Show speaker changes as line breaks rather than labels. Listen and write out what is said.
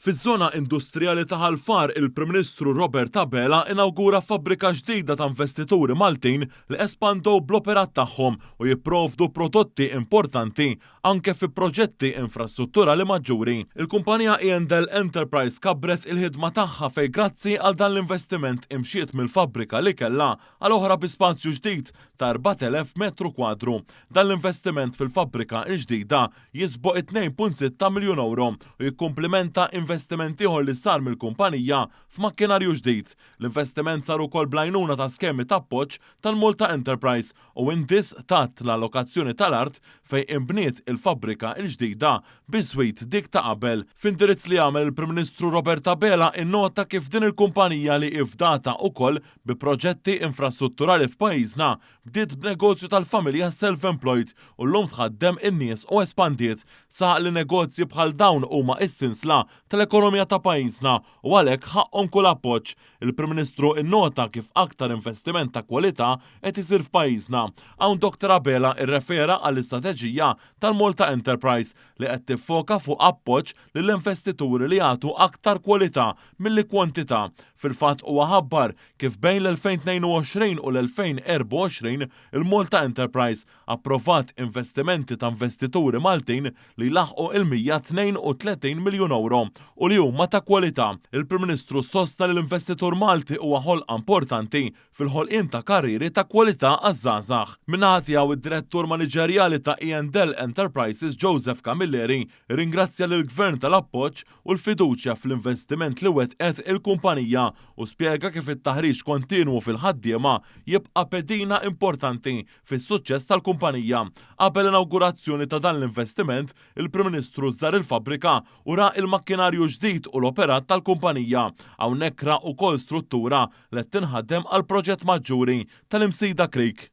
Fiż-żona industrijali ta' Ħal Far, il-Prim Ministru Robert Abela inawgura fabbrika ġdida ta' investituri Maltin li espandew bl-operat tagħhom u jipprovdu prodotti importanti anke fi proġetti infrastrutturali maġġuri. Il-kumpanija E&L Enterprise kabbret il-ħidma tagħha fejn grazzi għal dan l-investiment imxiet mill-fabbrika li kellha għal oħra bi spazju ġdid ta' 4,000 metru kwadru. Dan l-investiment fil-fabbrika l-ġdida jisboq it-2.6 miljun ewro u jikkumplimenta investiment ieħor li sar mill-kumpanija f'makkinarju ġdid. L-investiment sar ukoll bl-għajnuna ta' skemi ta' appoġġ tal-Malta Enterprise u Indis tat l-allokazzjoni tal-art fejn inbniet il-fabbrika l-ġdida biswit dik ta' qabel. F'indirizz li għamel il-Prim Ministru Robert Abela innota kif din il-kumpanija li hi fdata ukoll bi proġetti infrastrutturali f'pajjiżna Bdiet b'negozju tal-familja self-employed u llum tħaddem in-nies u espandiet. Saħaq li negozji bħal dawn huma s-sinsla tal-ekonomija ta' pajjiżna u għalhekk ħaqqhom kull appoġġ. Il-Prim Ministru nnota kif aktar investiment ta' kwalità qed isir f'pajjiżna. Hawn Dr Abela rrefera għall-istrateġija tal-Malta Enterprise li qed tiffoka fuq appoġġ lill-investituri li jagħtu aktar kwalità milli kwantità. Fil-fatt huwa ħabbar kif bejn l-2022 u l-2024 il-Malta Enterprise approvat investimenti ta' investituri Maltin li jlaħħqu il-132 miljun ewro u li huma ta' kwalità. Il-Prim Ministru sostna li l-investitur Malti huwa ħolqa importanti fil-ħolqien ta' karrieri ta' kwalità għaż-żgħażagħ. Min-naħa tiegħu id-Direttur Maniġerjali ta' E&L Enterprises Joseph Camilleri rringrazzja lill-Gvern tal-appoġġ u l-fiduċja fl-investiment li wettqet il-kumpanija u spjega kif it-taħriġ kontinwu fil-ħaddiema jibqa' pedina importanti fis-suċċess tal-kumpanija. Qabel l-inawgurazzjoni ta' dan l-investiment, il-Prim Ministru żar il-fabbrika u ra l-makkinarju ġdid u l-operat tal-kumpanija. Hawnhekk ra wkoll struttura li qed tinħadem għal proġett maġġuri tal-Imsida Creek.